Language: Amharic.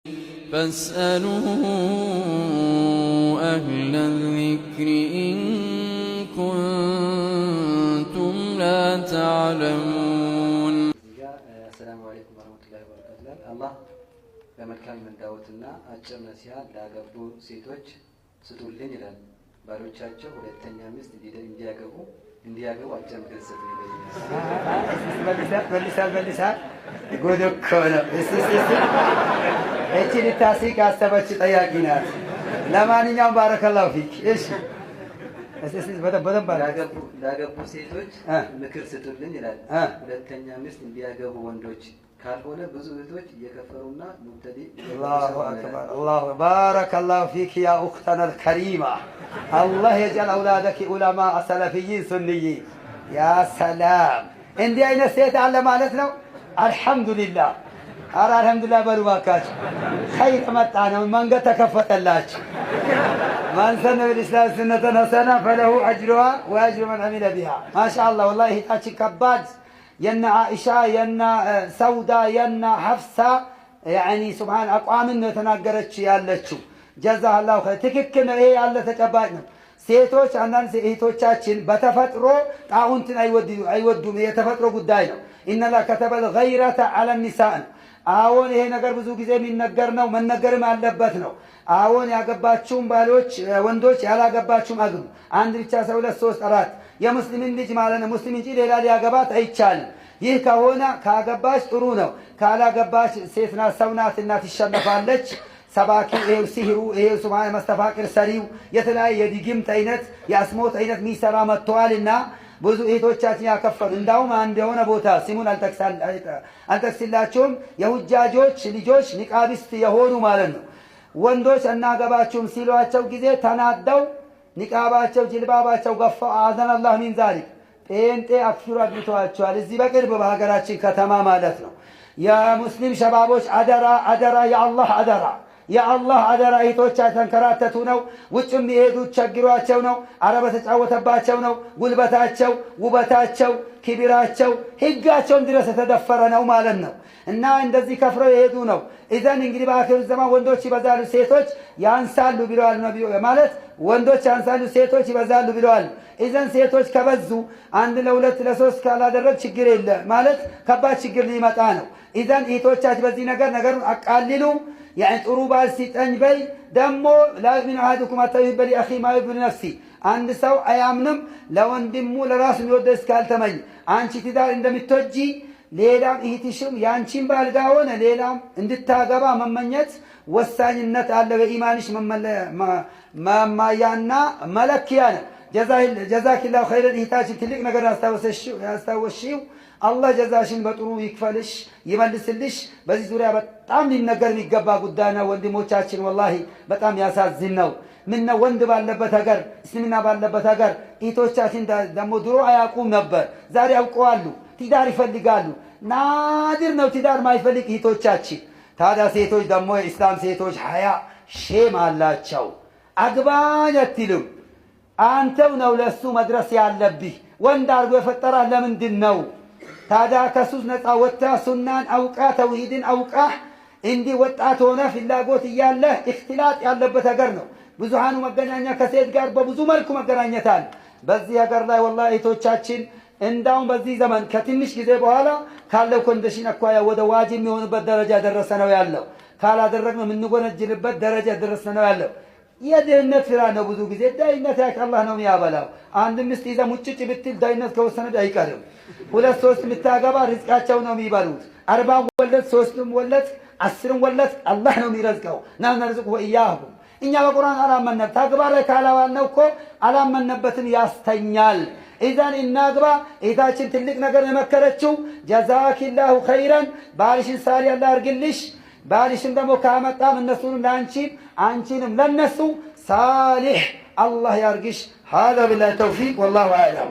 فاسألوا أهل الذكر إن كنتم لا تعلمون። እዚህ ጋር አሰላሙ አለይኩም ወረህመቱላሂ ወበረካቱ ይላል። አላህ በመልካም ምንዳዎትና አጭር ነሲሃ ላገቡ ሴቶች ስጡልኝ ይላል። ባሎቻቸው ሁለተኛ ሚስት እንዲያገቡ አጭር ምክር ስጡልኝ ይላል። መልሳል መልሳል። ጉድ እኮ ነው። እስቲ እስቲ እስቲ፣ እቺ ልታስቅ ያሰበች ጠያቂ ናት። ለማንኛውም ባረከላሁ ፊክ። እሺ፣ እስቲ እስቲ በደንብ በደንብ አድርገህ። ላገቡ ሴቶች ምክር ስጡልኝ ይላል። ሁለተኛ ሚስት እንዲያገቡ ወንዶች፣ ካልሆነ ብዙ እህቶች እየከፈሩና ሙብተዲ الله أكبر الله بارك الله فيك يا أختنا الكريمة، الله يجعل أولادك علماء سلفيين سنيين። يا سلام፣ እንዲህ አይነት ሴት አለ ማለት ነው። አልሐምዱሊላህ። ኧረ አልሐምዱሊላህ በሉ እባካችሁ። ኸይር መጣ ነው፣ መንገድ ተከፈተላችሁ። من سن في الإسلام سنة حسنة فله أجرها وأجر من عمل بها። ما شاء الله፣ ወላሂ እህታችን ከባድ የነ ዓኢሻ፣ የነ ሰውዳ፣ የነ ሐፍሳ يعني ሱብሃን አቋምን ነው የተናገረች ያለችው። ጀዛላሁ ኸይር። ትክክል ነው። ይሄ ያለ ተጨባጭ ነው። ሴቶች፣ አንዳንድ እህቶቻችን በተፈጥሮ ጣውንትን አይወዱም። የተፈጥሮ ጉዳይ ነው። إن الله كتب الغيرة على النساء ነው። አዎን፣ ይሄ ነገር ብዙ ጊዜ የሚነገር ነው፣ መነገርም ያለበት ነው። አዎን፣ ያገባችሁም ባሎች ወንዶች፣ ያላገባችሁም አግቡ። አንድ ብቻ ሰው ሁለት፣ ሶስት፣ አራት የሙስሊምን ልጅ ማለት ነው። ሙስሊም እንጂ ሌላ ሊያገባት አይቻልም። ይህ ከሆነ ካገባች ጥሩ ነው። ካላገባች ሴት ናት፣ ሰው ናት እና ትሸነፋለች። ሰባኪ ይሄው ሲህሩ ይሄው ሱብሃን መስተፋቅር ሰሪው የተለያየ የድግምት አይነት የአስሞት አይነት የሚሰራ መጥተዋልና ብዙ እህቶቻችን ያከፈሉ። እንዳውም አንድ የሆነ ቦታ ስሙን አልጠቅስላችሁም፣ የሁጃጆች ልጆች ኒቃቢስት የሆኑ ማለት ነው፣ ወንዶች እናገባችሁም ሲሏቸው ጊዜ ተናደው ኒቃባቸው ጅልባባቸው ገፋው። أعاذنا الله من ذلك፣ ጴንጤ አክፊሩ አግብተዋቸዋል። እዚህ በቅርብ በሀገራችን ከተማ ማለት ነው። የሙስሊም ሸባቦች አደራ አደራ፣ የአላህ አደራ፣ የአላህ አደራ። እህቶቻ ተንከራተቱ ነው። ውጭ የሚሄዱት ቸግሯቸው ነው። አረብ ተጫወተባቸው ነው። ጉልበታቸው፣ ውበታቸው፣ ክብራቸው፣ ህጋቸውም ድረስ የተደፈረ ነው ማለት ነው። እና እንደዚህ ከፍረው የሄዱ ነው። إذن እንግዲህ በአኺሩ ዘመን ወንዶች ይበዛሉ፣ ሴቶች ያንሳሉ ብለዋል ነቢዩ። ማለት ወንዶች ያንሳሉ፣ ሴቶች ይበዛሉ ብለዋል። إذن ሴቶች ከበዙ አንድ ለሁለት ለሶስት ካላደረግ ችግር የለ ማለት ከባድ ችግር ሊመጣ ነው። إذن እህቶቻችን በዚህ ነገር ነገሩን አቃልሉ። يعني ጥሩ ባል ሲጠኝ በይ። ደግሞ لا يؤمن أحدكم حتى يحب لأخيه ما يحب لنفسه፣ አንድ ሰው አያምንም ለወንድሙ ለራሱ የሚወደ እስካልተመኝ። አንቺ ትዳር እንደምትወጂ ሌላም እህትሽም የአንቺን ባል ጋር ሆነ ሌላም እንድታገባ መመኘት ወሳኝነት አለ። በኢማንሽ መማያና መለኪያ ነው። ጀዛኪላሁ ኸይረን እህታችን፣ ትልቅ ነገር ያስታወስሽው። አላህ ጀዛሽን በጥሩ ይክፈልሽ ይመልስልሽ። በዚህ ዙሪያ በጣም ሊነገር የሚገባ ጉዳይ ነው። ወንድሞቻችን ወላሂ በጣም ያሳዝን ነው። ምነው ወንድ ባለበት ሀገር፣ እስልምና ባለበት ሀገር እህቶቻችን ደግሞ ድሮ አያውቁም ነበር፣ ዛሬ ያውቀዋሉ። ትዳር ይፈልጋሉ። ናድር ነው ትዳር ማይፈልግ እህቶቻችን። ታዲያ ሴቶች ደግሞ የኢስላም ሴቶች ሀያ shame አላቸው። አግባኝ አትልም። አንተው ነው ለሱ መድረስ ያለብህ። ወንድ አድርጎ የፈጠራህ ለምንድን ነው? ታዲያ ከሱስ ነፃ ወጥተህ ሱናን አውቃ ተውሂድን አውቃ እንዲህ ወጣት ሆነ ፍላጎት እያለህ እክትላጥ ያለበት ሀገር ነው። ብዙሃኑ መገናኛ ከሴት ጋር በብዙ መልኩ መገናኘት አለ። በዚህ ሀገር ላይ ወላሂ እህቶቻችን እንዳውም በዚህ ዘመን ከትንሽ ጊዜ በኋላ ካለው condition አኳያ ወደ ዋጅብ የሚሆንበት ደረጃ ደረሰ ነው ያለው። ካላደረግነው የምንጎነጅልበት ደረጃ ደረሰ ነው ያለው። የድህነት ፍራ ነው። ብዙ ጊዜ ድህነት ያክ አላህ ነው የሚያበላው። አንድ ሚስት ይዘህ ሙጭጭ ብትል ድህነት ከወሰነ አይቀርም። ሁለት ሶስት የምታገባ ሪዝቃቸው ነው የሚበሉት። 40ም ወለድ፣ ሶስትም ወለድ፣ 10ም ወለድ አላህ ነው የሚረዝቀው። نحن نرزقهم وإياكم። እኛ በቁርአን አላመነም። ተግባር ላይ ካላዋልነው እኮ አላመነበትም ያስተኛል። إذن እናግባ። እህታችን ትልቅ ነገር የመከረችው ጀዛኪላሁ ኸይረን። ባልሽን ሳሊ አላህ ያርግልሽ። ባልሽን ደግሞ ካመጣም እነሱንም ለአንቺም አንቺንም ለነሱ ሳሊሕ አላህ ያርግሽ። هذا بالله التوفيق والله أعلم።